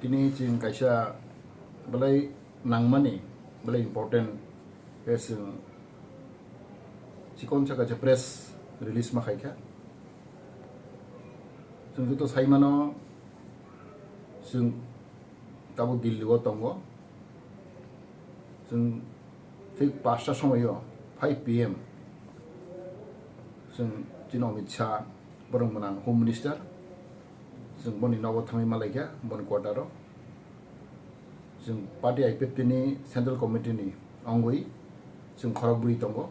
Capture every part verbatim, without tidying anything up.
Tini chwng kaisa belai nangmani, belai important khe chwng chikon sa kaisa press release ma khaikha. Chwng joto saimano, chwng tabuk Delhi o tongo. Chwng thik pasta somoio, five P M, chwng chini Amit Shah, borok mwnang Home Minister, chwng boni nogo thangwi malaikha, boni quarter o. Chwng party I P F T ni Central Committee ni wngwi chwng khorok bwrwi tongo.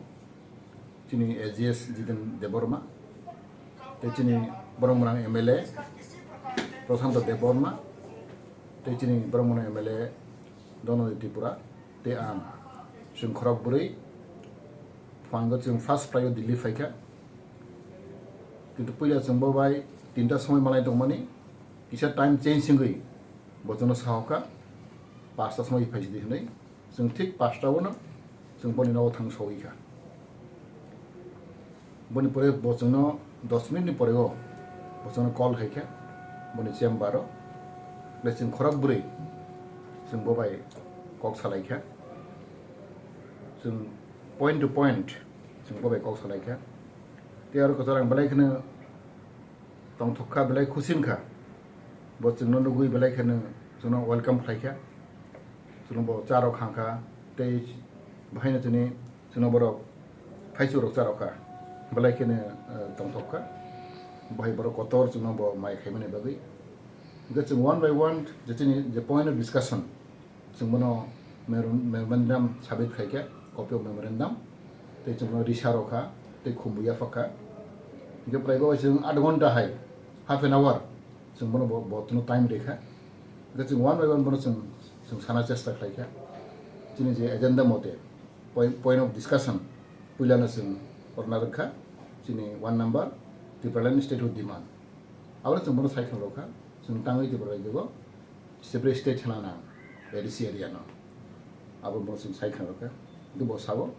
Chini A G S Jiten Debbarma, tei chini borok mwnang M L A Prashanto Debbarma, tei chini borok mwnang M L A Dhananjay Tripura, tei ang. Chwng khorok bwrwi phango chwng first flight o Delhi phaikha. Kintu puila chwng bo bai tinta somoi malai tongmani, kisa time change wngwi bo chwngno sahokha, pasta somoi phaisidi hwnwi. Chwng thik pasta o no chwng boni nogo thang sogwi kha. Boni pore bo chwngno dos minute ni pore o bo chwngno call khai kha boni chamber o. Ble chwng khorok bwrwi chwng bo bai kok salai kha. Chwng point to point chwng bo bai kok salai kha. Tei aro kwchar ang belai kheno tongthok kha, belai khusi wngkha. Bo chwngno nugwi belai kheno chwngno welcome khlai kha. Chwngno bo cha rok khang kha, tei bahaino chini chwngno borok thaichuk rok cha rok kha. Belai kheno, eh, tongthok kha. Bahai borok kotor chwngno bo mai khaimani bagwi. Hwnkhe chwng one by one je chini je point of discussion, chwng bono memor-, memorandum submit khai kha, copy of memorandum, tei chwng bono risa rw kha, tei khumbu yaphak kha. Hingke prai bo chwng aat ghonta hai, half an hour, chwng bono bo, bo tino time rikha. Hingke chwng one by one bono chwng, chwng sana chesta khlai kha. Chini je agenda mote, point, point of discussion, puilano chwng orna rwkha, chini one number, Tipraland statehood demand. Abo chwng bono sai khna rwkha, chwng tangwi Tripura rajyo separate state hwnna nang, A D C area no. Abo bo chwng sai khna rwkha. Hingke bo sabo,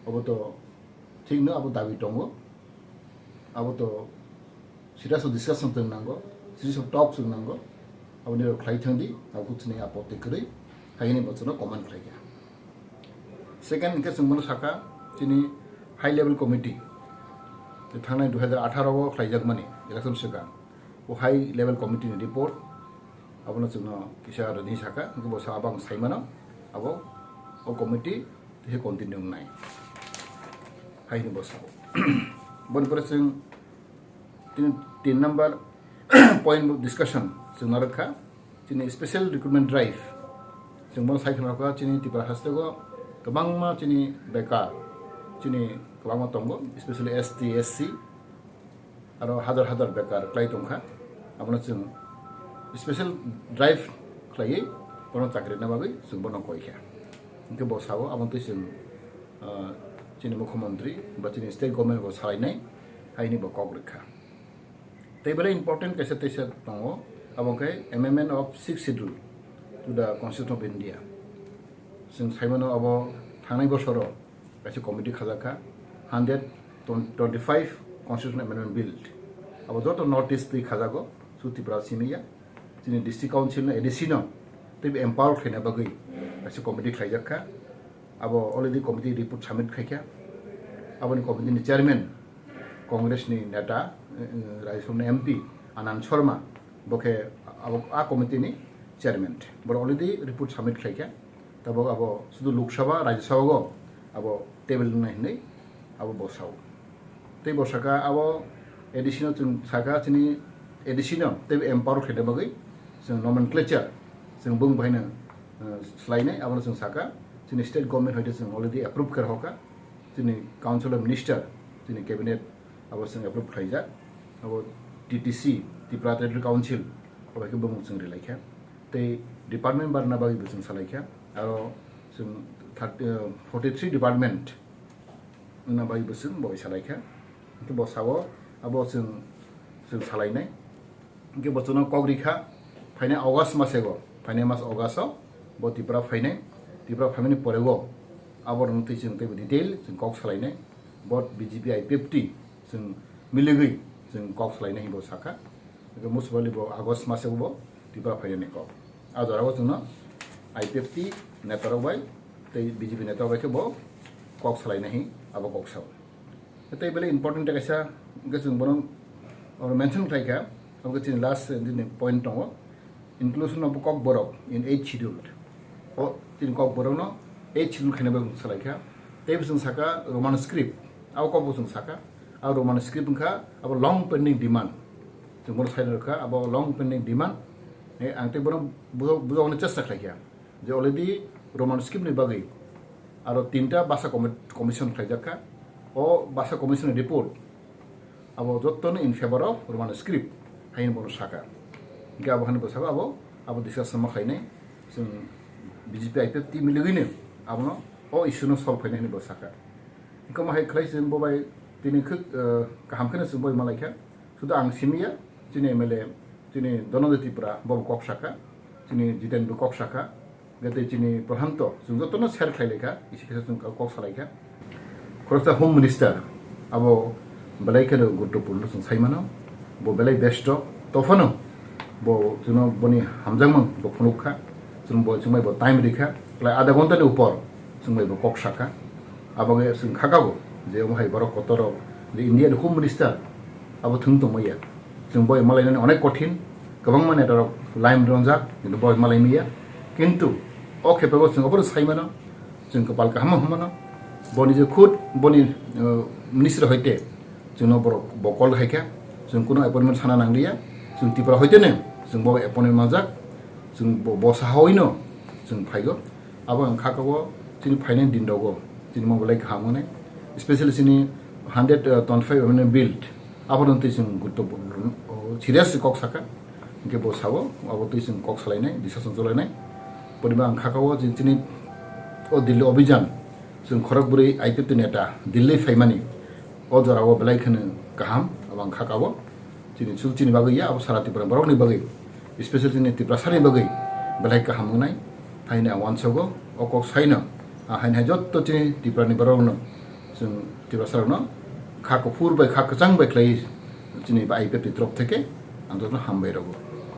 abo to thik no, abo dabi tongo. Abo to serious discussion chwng nango, serious talk chwng nango. Abo nirok khlai thangdi, abo chini apotti kwrwi, haini bo chwngno comment khlai kha. Second, hingke chwng bono sakha, chini high level committee, tei thangnai dui hazar atharo o khlaijakmani election swkang, o high level committee ni report, abono chwngno kisa rwni sakha, hingke bo sa abang saimano, abo o committee tei continue wngnai, hai hwnwi bo sao. Boni pore chwng tini tin number point of discussion chwng narwkha, chini special recruitment drive. Chwng bono sai khna rwkha, chini Tripura hasteo kwbangma chini bekar, chini kwbangma tongo, especially S T, S C, aro hazar hazar bekar kwlai tongkha. Abono chwng special drive khlaiwi bono chakri rwna bagwi chwng bono koi kha. Hingke bo sao, abo twi chwng, ah, chini mukhyamantri ba chini state government bo salainai, haini bo kok rwkha. Tei belai important kaisa teisa tongo, abo khe amendment of sixth schedule to the Constitution of India. Chwng saimano abo thangnai bosoro kaisa committee khajakha, hundred twenty-five Constitution Amendment Bill. Abo joto North East twi khajago, su Tripura simi ya. Chini District Council no, A D C no tei empower khlaina bagwi kaisa committee khlaijakha. Abo already committee report submit khaikha. Aboni committee ni chairman Congress ni neta, eh, Rajya Sabha ni M P Anand Sharma, bo khe abo a committee ni chairman. Boro already report submit khlaikha. Tabok abo sudu Lok Sabha, Rajya Sabha go abo table wngnai hinwi abo bo sao. Tei bo saka abo A D C no chwng saka chini A D C no tei empower khlaina bagwi chwng nomenclature chwng bung bahaino, eh, swlainai, abono chwng saka chini state government hoite chwng already approve khe rwkha, chini Council of Minister, chini cabinet abo chwng approve khlaijak, abo T T C, Tripura Territorial Council, abo khe bumung chwng rilaikha. Tei department barna bagwi bo chwng salaikha, aro chwng thirty, eh, forty three department wngna bagwi bo chwng bo salaikha. Hwnkhe bo sao abo chwng, chwng salainai. Hwnkhe bo chwngno kok rikha, phainai August masego, phainai mas August o bo Tripura phainai. Tripura phaimani porego abo rwngtwi chwng teibo detail chwng kok salainai. Bo B J P I P F T chwng miligwi chwng kok salainai hinwi bo sakha. Hwnkhe musubali bo August masego bo Tripura phainani kok. A jorao chwngno I P F T netarok bai tei B J P netarok bai khe bo kok salainai hi abo kok sao. Tei belai important kaisa hwnkhe chwng bono oro mention khlai kha, abo khe chini last, eh, nini point tongo, inclusion of Kokborok in eighth schedule. O chini Kokborokno eighth schedule khaina bai chwng salai kha. Tei bo chwng saka Roman script, abo kok bo chwng saka, abo Roman script wngkha abo long pending demand. Chwng bono sai rwkha abo long pending demand. Eh, ang tei bono bujo-, bujokna chesta khlai kha. Je already Roman script ni bagwi aro tinta basa commi-, commission khlaijak kha. O basa commission ni report abo jottoni in favor of Roman script haino bono saka. Hingke abo haino bo saka abo, abo discussion ma khlainai. Chwng B J P I P F T milwgwino abono o issue no solve khainai hinwi bo saka. Hingke omo hai khlai chwng bo bai tini khwk, eh, kaham kheno chwng bai malai kha. Sudu ang simi ya, chini M L A, chini Dhananjay Tripura, bo bo kok saka, chini Jiten bo kok saka, hingke tei chini Prahanto, chwng jotono share khlai lai kha, isi kisa chwng kok salai kha. Khoroksa Home Minister, abo belai kheno guruttopurno chwng sai mano, bo belai besto, tophano bo chwngno boni hamjakmung bo phunuk kha, chwng bo, chwng bai bo time ri kha, belai adha ghonta ni upor chwng bai bo kok saka. Abo khe chwng kha kabo je omo hai borok kotor rok je India ni Home Minister abo thwng tongma ya. Chwng boi malainani onek kothin, kwbangma netarok lime ronjak, kintu boi malai maya. Kintu o khepe bo chwng obono sai mano, chwng kwpal kaham hwnmano. Boni je khud boni, uh, minister hoite chwngno borok bo call khai kha, chwng kuno appointment sana nangliya, chwng Tripura hoite ne chwng bo appointment manjak, chwng bo, bo sahawi no chwng phaigo. Abo ang kha kabo chini phainai din rogo chini mo belai kaham wngnai, especially chini hundred twenty five amendment bill, abo no twi chwng gurutto serious kok saka, hingke bo sabo abo twi chwng kok salainai, discussion cholainai. Poriba ang kha kabo chini, chini o Delhi Abhijan chwng khorok bwrwi I P F T neta Delhi phaimani, o jorao belai kheno kaham, abo ang kha kabo. Chini chul chini bagwi ya, abo sara Tripura borokni bagwi, especially chini Tiprasani bagwi belai kaham wngnai. Haino ang uansogo, o kok saino, ah, haino hai jotto chini Tripurani borokno, chwng Tiprasarokno kha kuphur bai kha kwchang bai khlai chini I P F T ni torop theke ang jotono hambai rwgo.